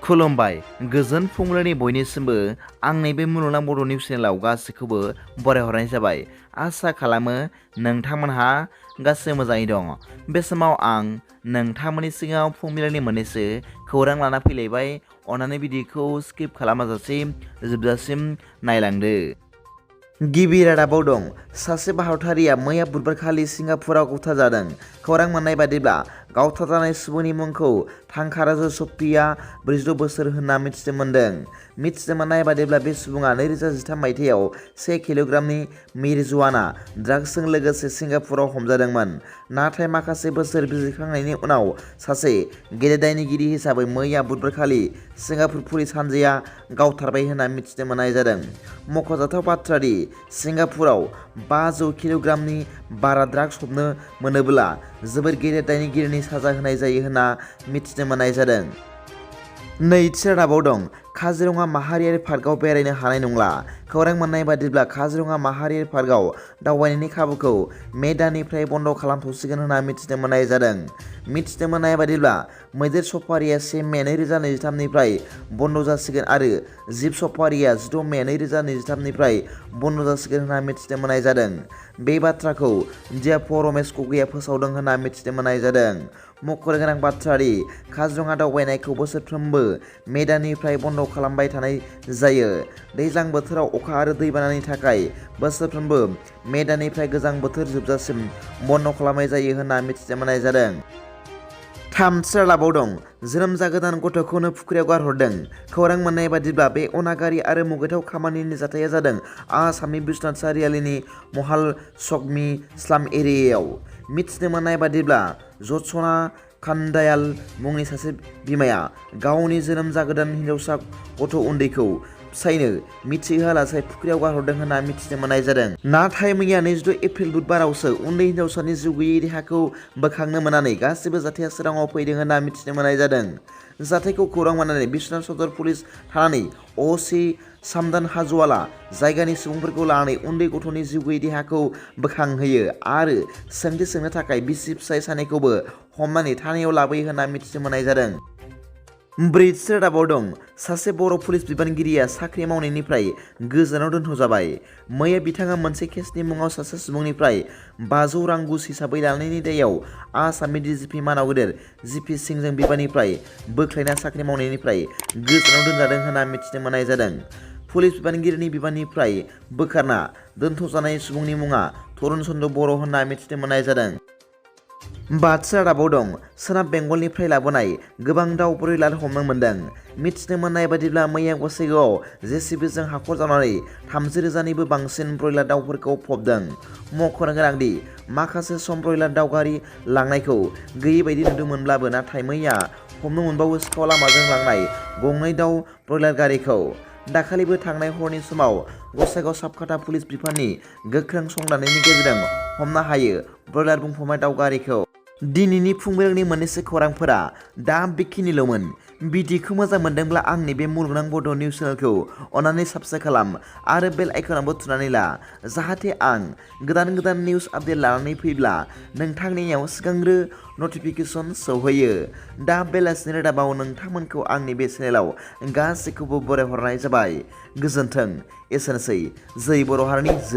खुलुमबाय गोजोन फुंबिलिनि बयनिसिमबो आंनि बे मुलुगनां बड' निउस चेनेलाव गासैखौबो बरायहरनाय जाबाय। आसा खालामो नोंथांमोनहा गासै मोजाङै दं। बे समाव आं नोंथांमोननि सिगाङाव फुंबिलिनि मोननैसो खौरां लाना फैलायबाय। अन्नानै भिडिअखौ स्किप खालामाजासे जोबजासिम नायलांदो। गिबि रादाबाव दं, सासे भारतारिया मैया बुधबारखालि सिंगापुराव गावथारजादों। खौरां मोननाय बादिब्ला गावथारजानाय सुबुंनि मुंखौ थांखाराजु सफिया 46 बोसोर होनना मिथिनो मोन्दों। मिथिनो मोननाय बादिब्ला बे सुबुङा 2013 मायथाइयाव 1 किल'ग्रामनि मिरिजुआना ड्राग्सजों लोगोसे सिंगापुराव हमजादोंमोन। नाथाय माखासे बोसोर बिजिरखांनायनि उनाव सासे गेदेर दायनिगिरि हिसाबै मैया बुधबारखालि सिंगापुर पुलिस हानजाया गावथारबाय होनना मिथिनो मोननाय जादों। मख'जाथाव बाथ्रा दि सिंगापुराव 500 किल'ग्रामनि बारा ड्राग्स हमनो मोनोब्ला जोबोद गेदेर दायनिगिरिनि साजा होनाय जायो होनना मिथिनो मोननाय जादों। नैथि रादाबाव दं, काजिरङा माहारियारि पार्कआव बेरायनो हानाय नंला। खौरां मोननाय बादिब्ला काजिरङा माहारियारि पार्कआव दावबायनायनि खाबुखौ मे दाननिफ्राय बन्द' खालामथ'सिगोन होनना मिथिनो मोननाय जादों। मिथिनो मोननाय बादिब्ला मैदेर सफारिया 1 मे 2023 निफ्राय बन्द' जासिगोन आरो जिब सफारिया 16 मे 2023 निफ्राय बन्द' जासिगोन होनना मिथिनो मोननाय जादों। बे बाथ्राखौ डिएफअ रमेश गगैआ फोसावदों होनना मिथिनो मोननाय जादों। मख'नो गोनां बाथ्रा दि काजिरङा दावबायनायखौ बोसोरफ्रोमबो मे दाननिफ्राय बन्द' खालामबाय थानाय जायो। दैज्लां बोथोराव अखा आरो दैबानानि थाखाय बोसोरफ्रोमबो मे दाननिफ्राय गोजां बोथोर जोबजासिम बन्द' खालामनाय जायो होनना मिथिनो मोननाय जादों। थामथि रादाबाव दं, जोनोम जागोदान गथ'खौनो फुख्रियाव गारहरदों। खौरां मोननाय बादिब्ला बे अनागारि आरो मुगैथाव खामानिनि जाथाया जादों आसामनि बिश्वनाथ चारियालिनि महालक्ष्मी स्लाम एरियायाव। मिथिनो मोननाय बादिब्ला जत्सना कान्दायाल मुंनि सासे बिमाया गावनि जोनोम जागोदान हिनजावसा गथ' उन्दैखौ फिसायनो मिथिहोआलासे फुख्रियाव गारहरदों होनना मिथिनो मोननाय जादों। नाथाय मैया 22 एप्रिल बुधबारावसो उन्दै हिनजावसानि जिउ गैयै देहाखौ बोखांनो मोननानै गासिबो जाथाया सोराङाव फैदों होनना मिथिनो मोननाय जादों। जाथायखौ खौरां मोननानै बिश्वनाथ सदर पुलिस थानानि अ.सि. सामदान हाज'वाला जायगानि सुबुंफोरखौ लानानै उन्दै गथ'नि जिउ गैयै देहाखौ बोखांहोयो आरो सोंथि सोंनो थाखाय बिसि फिसाय सानैखौबो हमनानै थानायाव लाबोयो होनना मिथिनो मोननाय जादों। ब्रैथि रादाबाव दं, सासे बर' पुलिस बिबानगिरिया साख्रि मावनायनिफ्राय गोजानाव दोनथ'जाबाय। मैया बिथाङा मोनसे केसनि मुङाव सासे सुबुंनिफ्राय 500 रां घुस हिसाबै लानायनि दायाव आसामनि डिजिपि मानाव गेदेर जिपि सिंहजों बिबाननिफ्राय बोख्लायना साख्रि मावनायनिफ्राय गोजानाव दोनजादों होनना मिथिनो मोननाय जादों। पुलिस बिबानगिरिनि बिबाननिफ्राय बोखारना दोनथ'जानाय सुबुंनि मुङा तरुन चन्द्र बर' होनना मिथिनो मोननाय जादों। बाथि रादाबाव दं, सोनाब बेंगलनिफ्राय लाबोनाय गोबां दाउ ब्रयलार हमनो मोन्दों। मिथिनो मोननाय बादिब्ला मैया गसाइगावआव जेसिबिजों हाखर जावनानै 30,000निबो बांसिन ब्रयलार दाउफोरखौ फबदों। मख'नो गोनांदि माखासे सम ब्रयलार दाउ गारि लांनायखौ गैयै बायदि नुदोंमोनब्लाबो नाथाय मैया हमनो मोनबावो सिखाव लामाजों लांनाय गंनै दाउ ब्रयलार गारिखौ। दाखालिबो थांनाय हरनि समाव गसाइगाव साबखाथा पुलिस बिफाननि गोख्रों संदाननायनि गेजेरजों हमनो हायो ब्रयलार बुंफबनाय दाउ गारिखौ। दिनैनि फुंबिलिनि मोननैसो खौरांफोरा दा बेखिनिल'मोन। भिडिअखौ मोजां मोनदोंब्ला आंनि बे मुलुगनां बड' निउस चेनेलखौ अन्नानै साबस्क्राइब खालाम आरो बेल आइकनावबो थुनानै ला, जाहाथे आं गोदान गोदान निउस आपडेट लानानै फैब्ला नोंथांनियाव सिगांग्रो नटिफिकेसन सौहैयो। दा बेलासिनि रादाबाव नोंथांमोनखौ आंनि बे चेनेलाव गासैखौबो बरायहरनाय जाबाय। गोजोन्थों। एसेनोसै। जै बर' हारिनि जै।